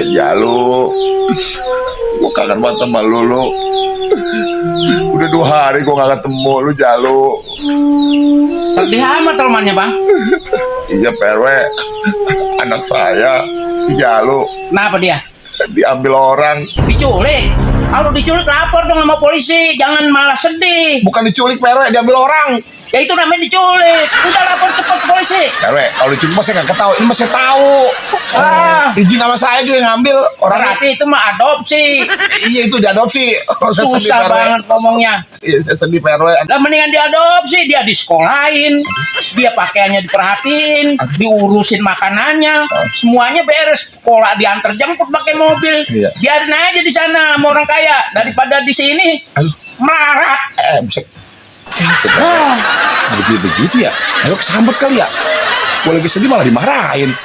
Ya lu, gua kangen banget sama lu. Udah 2 hari gua gak ketemu lu, Jalu. Sedih amat romannya, Bang. Iya, PRW. Anak saya, si Jalu, Kenapa dia? diambil orang. Diculik. Kalau diculik lapor dong sama polisi, jangan malah sedih. Bukan diculik, PRW, diambil orang. Ya itu namanya diculik. Udah lapor cepat ke polisi. PRW, kalau diculik mah saya gak ketahui. Ini mah saya tahu. Izin sama saya juga yang ngambil orang. Berarti itu mah adopsi. Iya, itu diadopsi. Saya sedih, Susah PRW. banget ngomongnya. Iya, saya sedih, PRW. Lah mendingan diadopsi, dia disekolahin, dia pakaiannya diperhatiin, diurusin makanannya, semuanya beres. Sekolah diantar jemput pakai mobil. Iya. Biarin aja di sana sama orang kaya daripada di sini Aduh, melarat. buset. Begitu ya? Ayo kesambet kali ya? Gue lagi sedih malah dimarahin.